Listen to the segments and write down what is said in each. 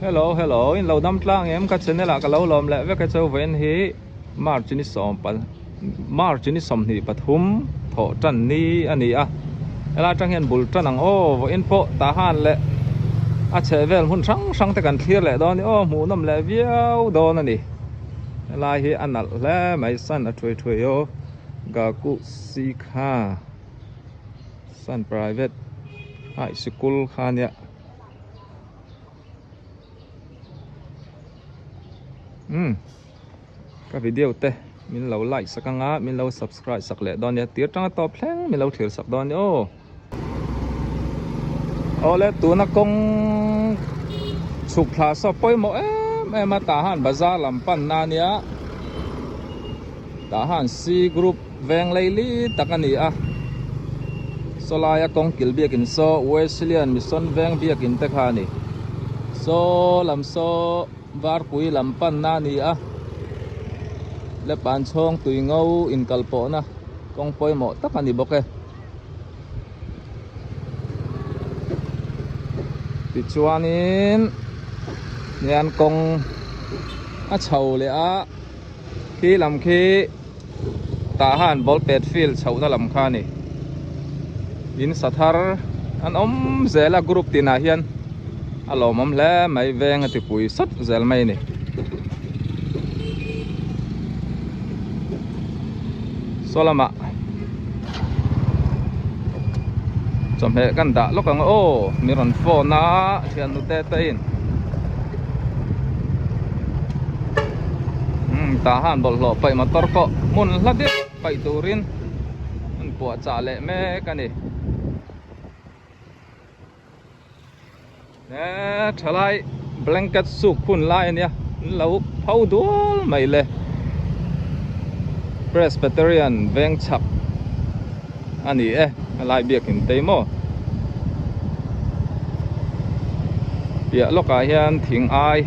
Hello hello in lo dam tlang em ka channel ah ka lo lawm leh vek e chau vawiin hi March ni sawm pa March ni 23 thawh tan ni a ni a helai atang hian bul tan ang aw vawiin pawh tah han leh a chheh vel hmun hrang hrang te kan thlir leh dawn a ni aw hmuhnawm leh viau dawn a ni helai hi a nalh hle mai sun a thui thui aw Gaku Sikha Sun Private High Sikul kha ania. Umm ka video te min lo like sak anga min lo subscribe sak leh dawn nia tir tanga tawp thleng min lo thlir sak dawn nia aw. Awle tuna kawng chhuk thla saw pawimawh em em a tah han bazar lam pan na ania tah han C group veng leili tak a ni a sawlaia kawng kil biakin saw Wesleyan Mission veng biakin te kha a ni saw lam saw varpui lam panna a ni a lepan chhawng tui ngo inkal pawhna kawng pawimawh tak a ni bawk e tichuanin hian kawng a chho leh a khi lam khi. Tah han ball pet field chhohna lam kha a ni. In sa thar an awm zel a group tinah hian a lawmawm hle mai veng a ti pui sawt zel mai a ni. Saw lamah chawhmeh kan dah lawk ang aw mi rawn phone a thiannu te te in. Tah han bawlhhlawh paih motor pawh hmun hla deuh paih turin an puah chah leh mek a ni. He thalai blanket suk hun lai ania an lo pho dual mai le. Presbyterian veng chhak a ni e helai biakin tei maw. Piah lawkah hian thing ai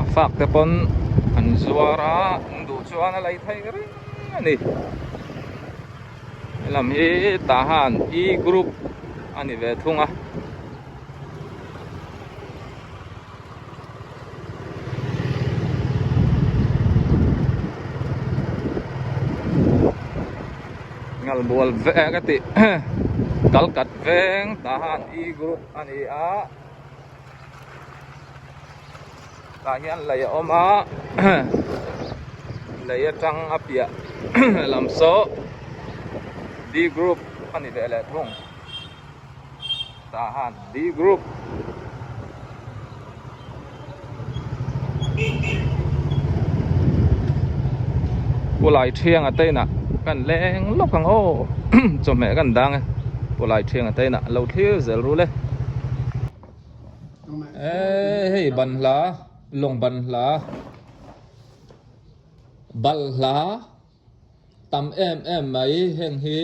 a fak te pawn an zuar a an duh chuan a lei theih reng a ni helam hi tah han e group a ni ve thung a. Ngal bual veng a tih kal kat veng tah han e group a ni a tah hian lei a awm a lei atang a piah lam saw d group a ni ve leh thung. Tah han D group Pulai thianga te inah kan leng lawk ang aw chawhmeh kan dang e Pulai thianga te inah lo thlir zel ru le e hei ban hla lawng ban hla bal hla Tam em em mai heng hi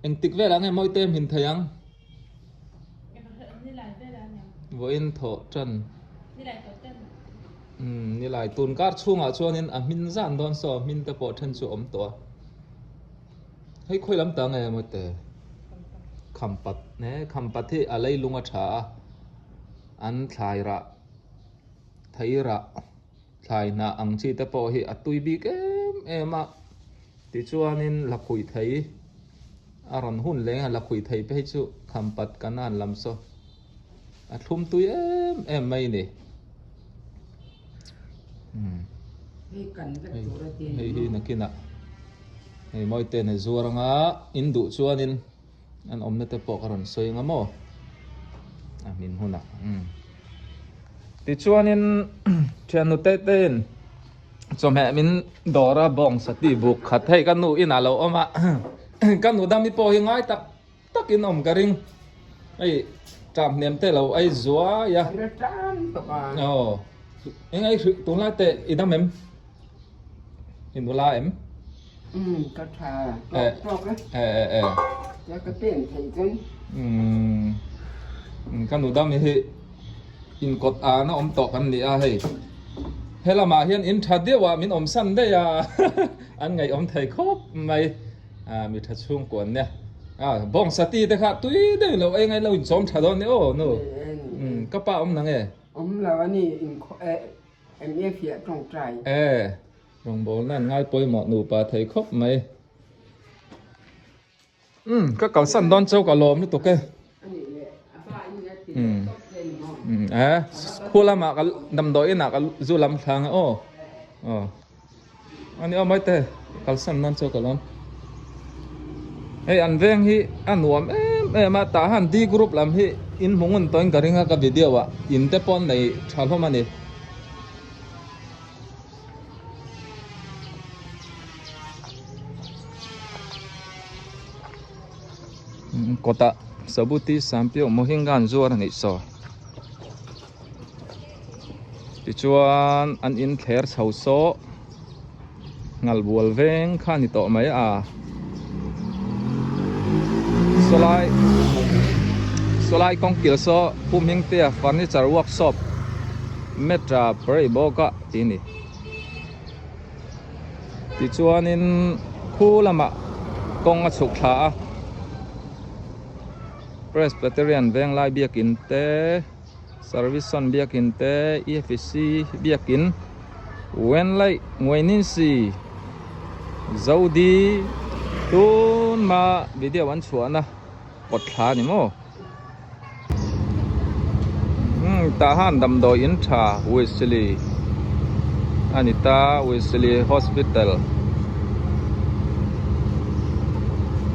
engtik velah nge mawi te hmin thei ang? Vawiin thawh tan. Umm nilai tun kar chhungah chuanin a hmin zan dawn saw hmin te pawh then chu a awm tawh a. Hei khawi lam ta nge mawi te? Khampat e khampat hi a leilung a tha a an thlai rah thei rah. Thlai hnah ang chi te pawh hi a tui bik em em a, tichuanin lakhuih thei a rawn hun leng a, lakhuih thei phei chu khampat kanan lam saw a thlum tui em em mai a ni. Hei hi nakinah hei mawite in a zuar anga in duh chuanin an awmna te pawh ka rawn sawi anga maw a hmin hunah umm. Tichuanin thiannu te tein chawhmeh min dawr a bawng sati buk khat hei ka nu inah lo awm a ka nu dami pawh hi ngai tak takin awm ka ring hei tap hnem te lo ei zuai a aw eng ei hrih tunlai te i dam em i nula em um ka tha tawk tawk e e e e ka pen thei chuan um ka nu dami hi Inkawt an a awm tawh kan ni a hei helamah hian in tha deuh ah min awm san daih a an ngaihawm thei khawp mai ah mi tha chhungkuan nia. A bawng sati te kha tui deuh lo ei ngai lo in chawm tha dawn ni aw nu. Umm ka pa awm nang e. Awm lo a ni in khaw e em e fiah tawngtai. E rawngbawlna an ngai pawimawh nupa thei khawp mai. Umm ka kalsan dawn cheu ka lawm lutuk e. Umm umm e khu lamah ka damdawi inah ka zu lam thlang a aw aw. Ani aw mai te kalsan nan chu ka lawm. Hei an veng hi a nuam em em a tah han D group lam hi in hmu ngun tawhin ka ring a ka video ah in te pawh an nei tha hlawm a ni. Kawtah Sabuti Sampiau Mohinga an zuar a nih saw. Tichuan an in thler chho saw ngal bual veng kha a ni tawh mai a sawlai sawlai kawng kil saw Pu Hmingtea furniture workshop metra parei bawk a tih a ni tichuanin khu lamah kawng a chhuk thla a. Presbyterian Venglai biakin te, Serviceon biakin te, EFC biakin, Wenlai Ngweninsi, Zodi tunma video an chhuahna kawt thla a ni maw? Umm tah han damdawi in tha Wesley a ni ta Wesley Hospital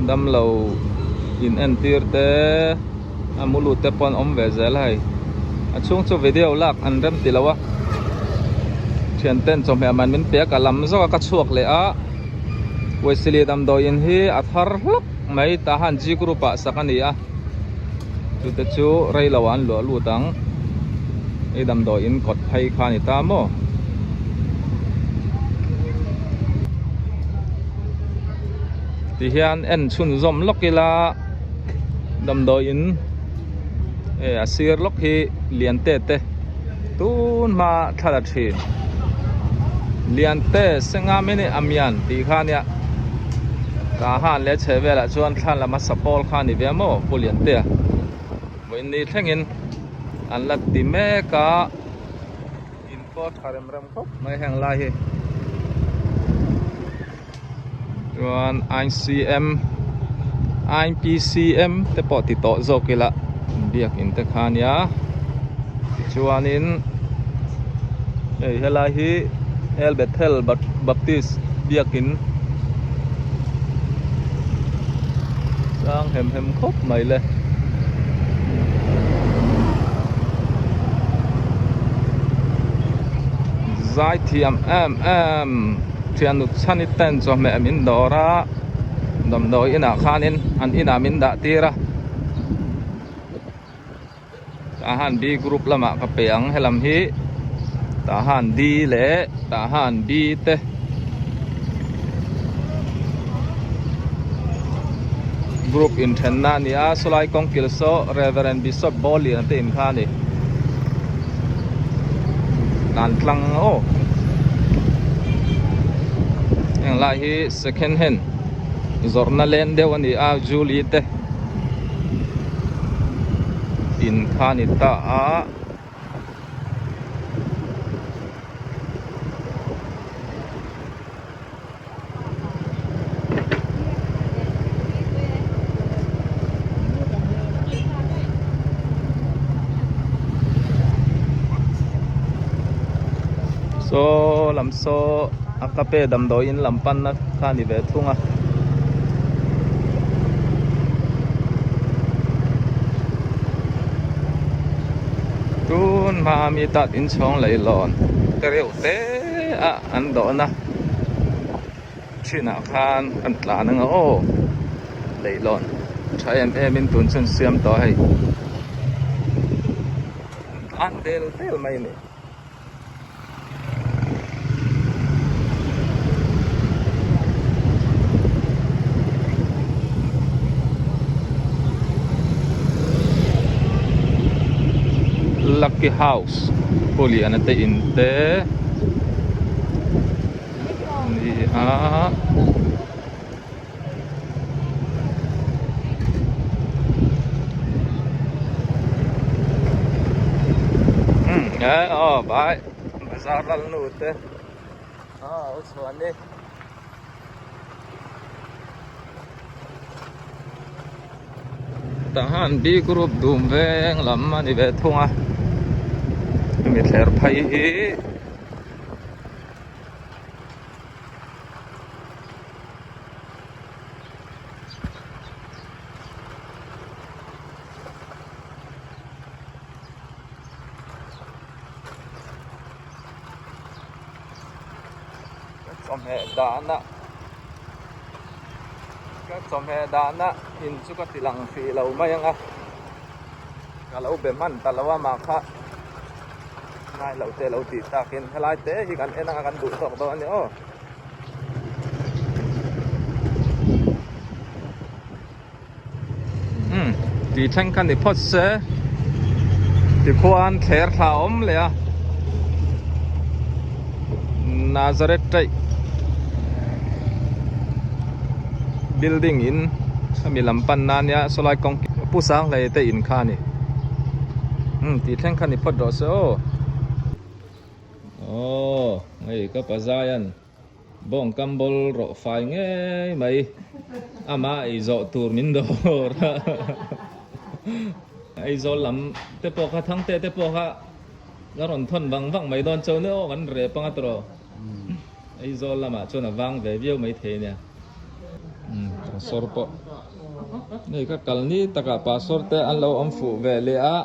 damlo in entir te a mu lut te pawh an awm ve zel a hei a chhung chu video lak an rem ti lo a thian ten chawhmeh man min pe a ka lam zawk a ka chhuak leh a Wesley damdawi in hi a thar hlawk mai tah han G group ah sak a ni a. Chute chu rei lo ah an luah lut ang. Hei damdawi in kawt phei kha a ni ta maw? Ti hian en chhunzawm lawk ila damdawi in eh a sir lawk hi lian te te tun hma thla la thin. Lian te senga mini amian tih kha ania. Tah han leh chheh velah chuan thla lama sapawl kha a ni ve maw Pu Liantea vawiin ni thlengin an la ti mek a in pawh a tha rem rem khawp mai heng lai hi chuan I_C_M I_P_C_M te pawh ti tawh zawk ila biakin te kha a nia tichuanin hei helai hi El Bethel Baptist biakin sang hem hem khawp mai le. Zai thiam em em thian ut chhan i ten chawhmeh min dawr a damdawi inah khanin an inah min dah tir a tah han B group lamah ka pe ang helam hi tah han D leh tah han B te. Group inthenna a ni a sawlai kawng kil saw Reverend Bishop Bawllian te in kha a ni dan tlang aw heng lai hi second hand zawrhna len deuh a ni a Julie te in kha a ni ta a. Saw lam saw a kape damdawi in lam panna kha a ni ve thung a. Tun hma mi tat inchhawng leihlawn te reuh te a an dawhna thinah khan kan tlan anga aw leihlawn tha em em in tun chu an siam tawh a hei an tlan del del mai a ni. Lucky House Pu Liana te in te a ni a. Eh aw bai bazar lal nu te aw u chhuan i. Tah han B group dum veng lam a ni ve thung a hemi thler phei hi. Ka chawhmeh dahna ka chawhmeh dahna in chu ka ti lang hrih lo mai ang a ka lo be hman ta lo a mah kha ngai lo te lo tih takin helai te hi kan en anga kan duh tawk dawn a ni aw. Umm tih thleng kha ni phawt se tikhuan thler thla a awm leh a Nazareth taih building in hemi lam pan na ania sawlai kawng pu sang hlei te in kha a ni umm tih thleng kha ni phawt rawh se aw aw hei ka pazaian. Bawng kam bawl rawh fai ngei mai ama ei zawh tur min dawr a Aizawl lam te pawh kha Thangte te pawh kha la rawn thawn vang vang mai dawn chauh nia aw kan rep anga tawh Aizawl lamah chuan a vang ve viau mai thei ania Pastor pawh hei ka kal ni takah Pastor te an lo awm fuh ve leh a.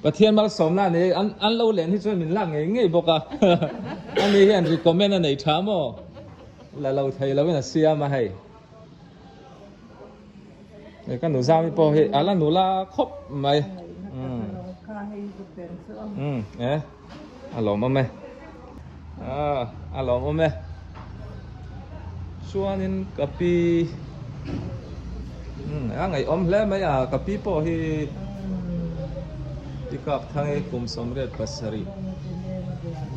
Pathian malsawmna a nei an lo len hi chuan min lak ngei ngei bawk a ani hian recommend a nei tha maw la lo thei lo in a siam a hei hei ka nu zami pawh hi a la nula khawp mai um e a lawmawm e a lawmawm e chuanin ka pi a ngaihawm hle mai a ka pi pawh hi pi kap thang hi kum 87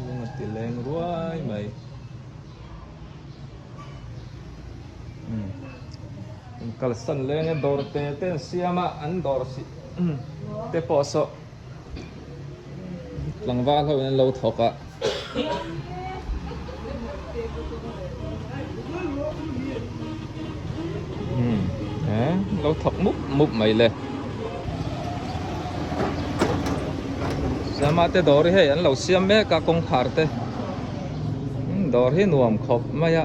lung a ti leng ruai mai kalsan leng e dawr te te an siam a an dawr si te pawh saw Tlangval ho in an lo thawk a. Eh, lo thawk mup mup mai le. Siama te dawr hi hei an lo siam mek a kawngkhar te. Dawr hi nuam khawp mai a.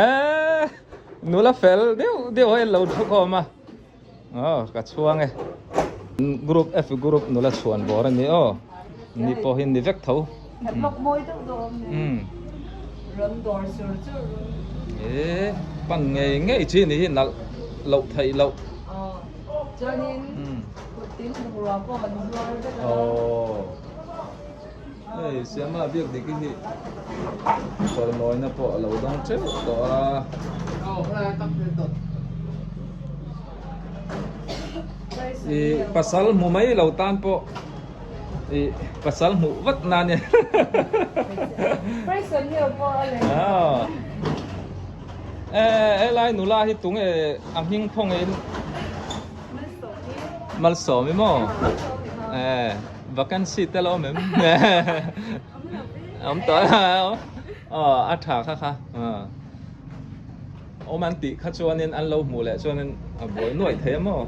Eh! Nula fel deuh deuh a lo thu khawm a aw ka chhuang e group F group nula chhuan bawr a ni aw ni pawh hi ni vek tho e pan ngei ngei chi ni hi nalh loh theih loh aw. Hei Siama biak dik hi chawlmawina pawh a lo dawng teuh tawh a. I pasal hmu mai lo tan pawh i pasal hmuh vat na nia. Helai nula hi tunge a hming thawng in Malsawmi maw? Vacancy te lo awm em? Awm tawh aw a tha kha kha awm an tih kha chuanin an lo hmuh leh chuanin a buai nuaih thei a maw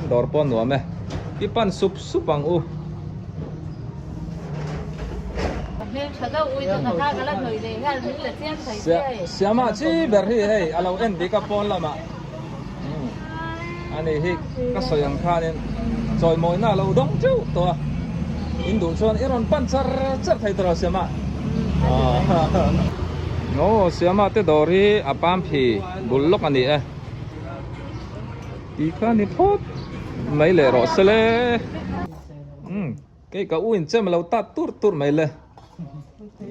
dawr pawh nuam e i pan sup sup ang u. Siama chi ber hi hei a lo en bik a pawn lamah. Ani hi ka sawi ang khanin chawimawina a lo dawng teuh tawh a, in duh chuan i rawn pan char char thei tawh lo Siama. Aw Siama te dawr hi a pam phi bul lawk a ni e. Tih kha ni phawt mai leh rawh se le. Kei ka u in chem lo tat tur tur mai le.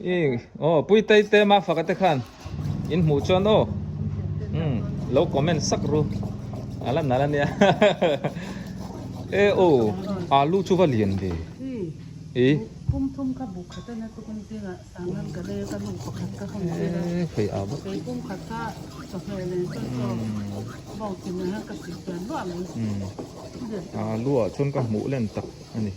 I aw Puitei te Mafaka te khan in hmuh chuan aw umm lo comment sak ru a la nal ania e aw alu chu va lian ve i. Pum thum kha buk khat a nia tukun zingah sangan ka lei a ka nu pakhat ka hawn tir a. Kei pum khat kha chawhmeh nen chuan chaw bawng thin ang hian ka sih pian luah mai. Alu ah chuan ka hmuh len tak a ni.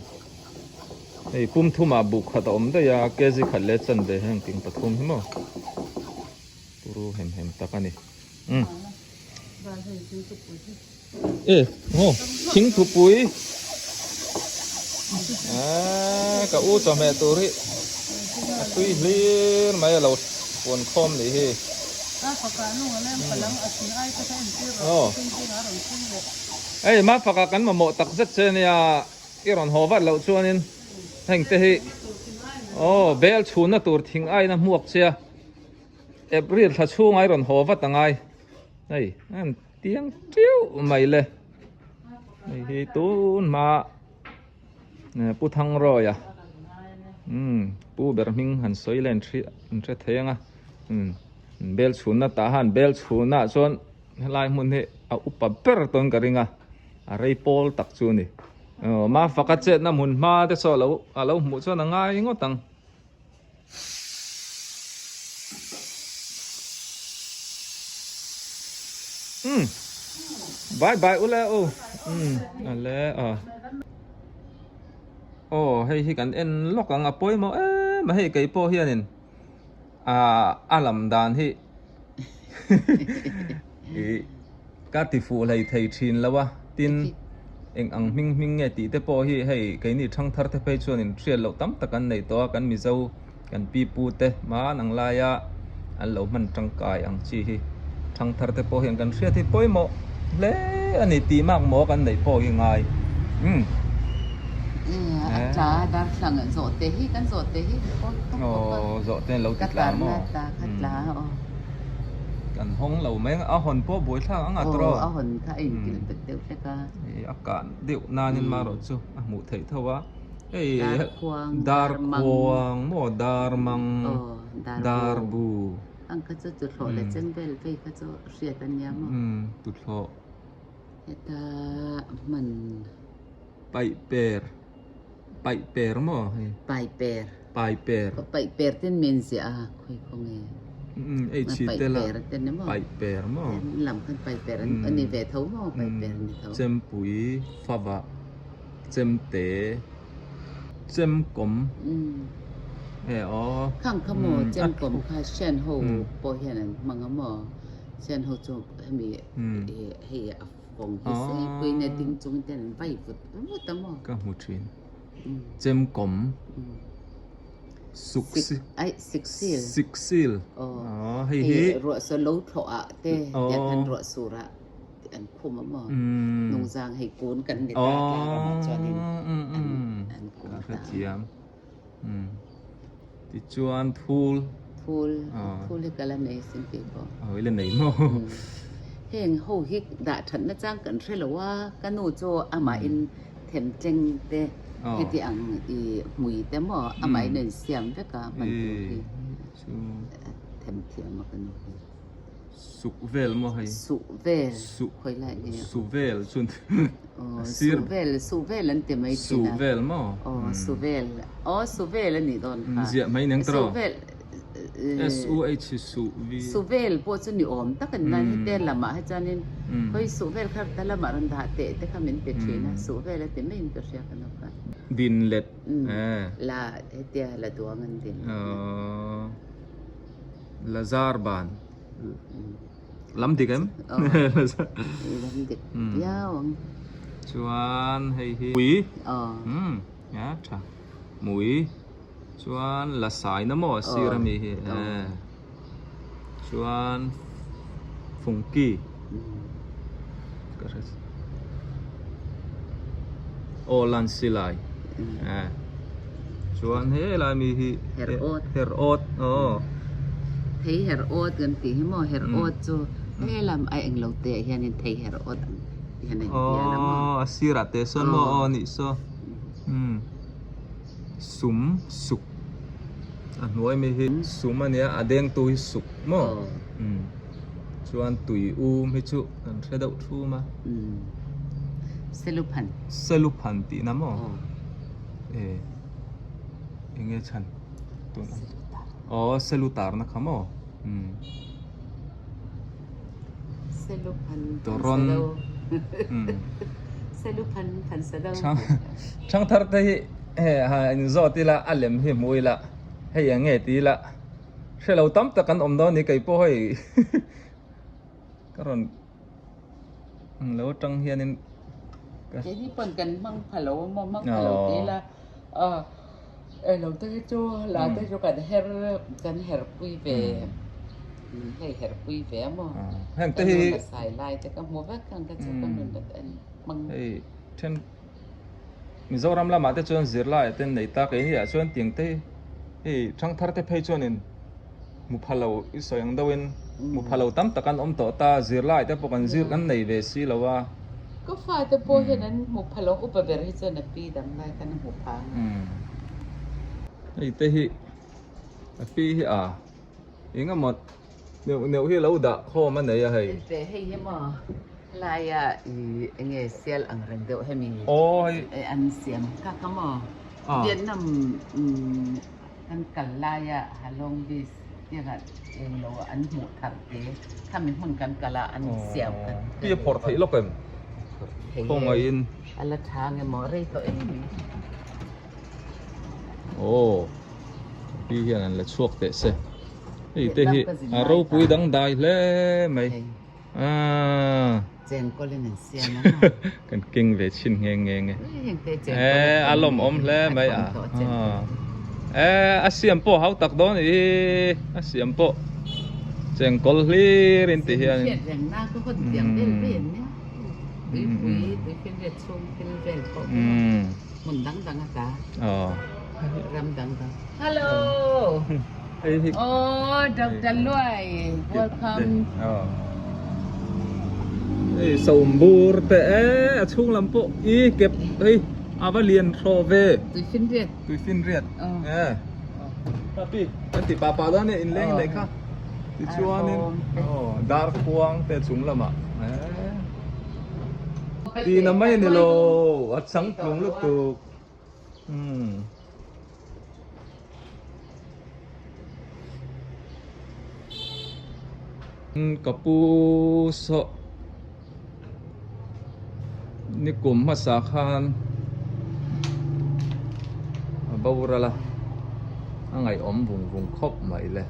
Hei pum thumah buk khat a awm daih a, kg khat leh chanve heng ting pathum hi maw turu hem hem tak a ni. Umm. E aw thingthupui aaa ka u chawhmeh tur hi a tui hlir mai a lo puan khawm nih hi. Hei Mafaka kan mamawh tak zet che nia i rawn haw vat loh chuanin heng te hi aw bel chhunna tur thing aina hmuak che a April thla chhunga i rawn haw vat angai hei an tiang tiau mai le hei hi tun hma Pu Thangrawia umm Pu ber hming han sawi len hri an hre thei ang a umm bel chhunna tah han bel chhunah chuan helai hmun hi a upa ber tawn ka ring a a rei pawl tak chu a ni aw Mafaka chetna hmun hma te saw alo alo hmuh chuan a ngai ngawt ang. Umm bye bye ule u umm ale a aw hei hi kan en lawk ang a pawimawh em a hei kei pawh hianin ah a lam dan hi ih ka ti fuh hlei thei thin lo a tin eng ang hming hming nge tih te pawh hi hei keini thangthar te phei chuanin hriat loh tam tak an nei tawh a kan Mizo kan pi pu te hman ang laia an lo hman tangkai ang chi hi thangthar te pawh hian kan hriat hi pawimawh hle a ni tih mak maw kan neih pawh hi ngai umm. A tla darthlang zawhte hi kan zawhte hi Aw zawhte an lo ti tla maw? Ka tarna tla kha tla aw. Kan hawng lo mai a hawn pawh buai thlak ang a tawrh aw. A hawn kha a inkilh bet deuh hlek a. A kah deuh nanin marawh chu a hmuh theih tho a. Hei Darkhuang, Darkhuang maw Darmang, Darbu. Ang kha chu tuthlawh leh cheng vel vei kha chu hriat a nia maw? Umm tuthlawh. Heta hman. Paih per. Paih per maw hei? Pai per. Pai per. Ka paih per ten men ziah a khawi khaw nge. Umm ei chhi te la. Paih per te ni maw? Paih per maw? Lam khan paih per a ni ve tho maw? Paih per a ni tho. Chempui favah chemte chemkawm e aw. Khang kha maw chemkawm kha sian ho pawh hian an hmang a maw? Sian ho chu hemi hei a Kawng hi seipui nge ding chung ten an vai vut vut a maw? Ka hmu thin. Chemkawm. Suk si. Ai siksil. Siksil. Aw. Hei hi. Ruah saw lo thlawh ah te tiang khan ruah sur ah an khum a maw? Nungzang hei kun kan ni ta tlang ramah chuanin an kun ta. Ka hrethiam. Tichuan thul. Thul, thul hi ka la nei sin tih pawh. Aw i la nei maw? Heng ho hi dah thatna chang kan hre lo a, ka nu chu amahin themtleng te heti ang i hmui te maw amahin a insiam vek a hman tur hi themthiam a ka nu hi. Suk vel maw hei? Suh vel. Suh. Khawi lai nge? Su vel chun. Aw, su vel, su vel an ti mai thin a. Su vel maw? Aw, su vel. Aw, su vel a nih dawn kha. Ziah mai neng tawh. Su vel. S U H su V. Su vel pawh chu ni awm tak a ni nan hete lamah hi chuanin khawi su vel kha ta lamah rawn dah teh te kha min pe thin a, su vel a ti maiin ka hria ka nu kha. Din let. La hetia la duang an din. Aw. Lazar ban lam dik em? Lam dik viau ang. Chuan hei hi mui. A tha. Mui. Chuan la sai na maw a sir ami hi. Chuan fungki. Ka hre aw lan silai chuan helai mi hi her awt her awt aw thei her awt kan tih hi maw her awt chu helam a englo te ah hianin thei her awt ang hian a inbial a maw aw a sirah te sawn maw aw nih saw sum suk a hnuai mi hi sum ania a dengtu hi suk maw Chuan tui um hi chu kan hre deuh thum a. Seluphan. Seluphan tihna maw? E. Enge chhan tun ang aw selu tarna kha maw umm. Selu phan Tawrawn umm. Selu phan phan sa do. Chhang chhangthar te hi he ha in zawt ila a lem hi hmu ila hei enge ti ila hrelo tam tak an awm dawn ni kei pawh hei ka rawn lo atang hianin ka Keini pawn kan hmang pha lo a maw hmang pha lo ti ila eng lo te hi chu la te chu kan her kan her pui ve hei her pui ve a maw heng te hi sai lai te ka hmu vek ang ka chu ka nun dat an hmang hei then Mizoram lamah te chuan zirlai ten nei ta keini ah chuan tiang te hei thangthar te phei chuanin Mu pha lo i sawi ang deuhin mu pha lo tam tak an awm tawh ta, zirlai te pawh kan zir kan nei ve si lo a. Ka fate pawh hian an hmu pha lo, upa ber hi chuan a pi dang lai khan a hmu pha ang. Hei te hi a pi hi a eng emaw neuh neuh hi lo dah khawm a nei a hei. Hei hei hi maw laia i enge sial ang reng deuh hemi an siam kha kha maw Vietnam Kan kal laia Halong Beach tiangah eng lo an hmuh thar te khami hmun kan kal a an siam kha. Pi a phawrh theih lawk em? Khawngaihin. A la tha nge maw rei tawh em mai. Aw pi hian an la chhuak teh se. Hei te hi a ropui dangdai hle mai. Aaa. Chengkawlin an siam a maw? Kan keng ve chhin nghe nghe nge. Ee a lawmawm hle mai a. Ee a siam pawh hau tak dawn i a siam pawh chengkawl hlir in ti hian. Hriat reng na ka hawn tiang vel ve an nia. Tuipui tuifinriat chhung thil vel pawh hmun dang dang a ta. Ram dang dang. Hello. Oh, Doctor Luai, welcome. Hei sawmbur te e a chhung lam pawh i kep hei a va lian thaw ve. Tuifinriat. Tuifinriat. E. Papi, kan ti pa pa dawn e inleng leh kha. Tichuanin aw dar khuang te chung lamah e. Tina mai a ni lo, a changtlung lutuk. Umm. Ka pu saw nikum hmasa khan a boral a, a ngaihawm vung vung khawp mai le.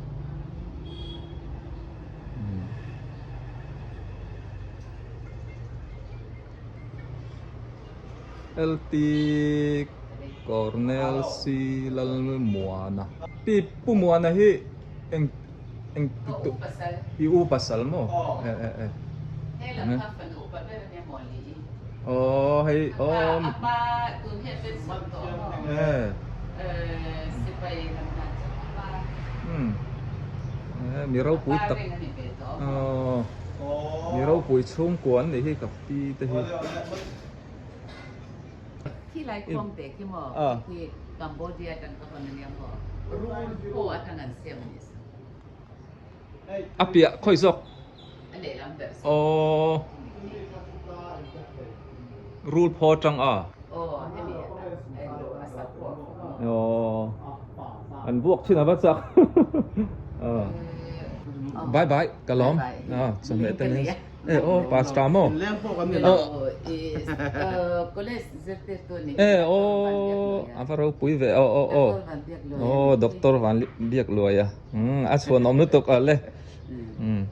LT Cornel C Lalmuana. Pi Pu Muana hi eng eng ti i u pasal maw? E e e. Aw hei aw. E. Um e mi ropui tak aw mi ropui chhungkua an nih hi ka pi te hi. Khi lai khuang te khi maw khi Cambodia atang ka hawn ania maw rul phaw atang an siam anih sa. A piah khawi zawk. A lehlam ber sa. Aw rul phaw atang a. Aw hemi a sak pawh. Aw an vuak thin a va chak. Bye bye ka lawm. Chawhmeh te nen. E aw pastor maw? E aw a va ropui ve aw aw aw aw doctor van biak luai a umm a chhuan awm lutuk a le umm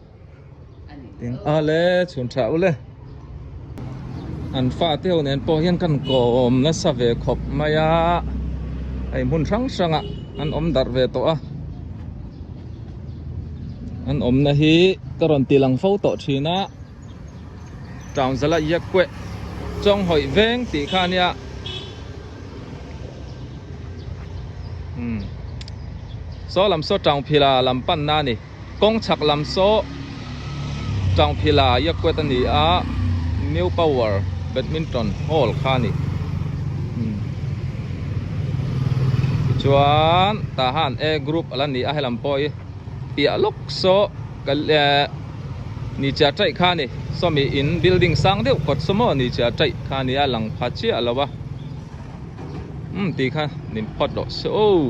tin a le chhun tha u le an fa te ho nen pawh hian kan kawm nasa ve khawp mai a hei hmun hrang hrang ah an awm darh ve tawh a. An awmna hi ka rawn ti lang fo tawh thin a, Taungzala Iakkueh Chawnghawih veng tih kha ania. Umm saw lam saw Taungphila lam panna a ni. Kawng chhak lam saw Taungphila Iakkuet a ni a, New Power Badminton Hall kha a ni. Umm tichuan tah han A group a la ni a helam pawh hi. Piah lawk saw ka eh ni chiah taih kha a ni sawmi in building sang deuh kawt saw maw ni chiah taih kha a ni a lang pha chiah lo a umm tih kha Nin phawt rawh se aw.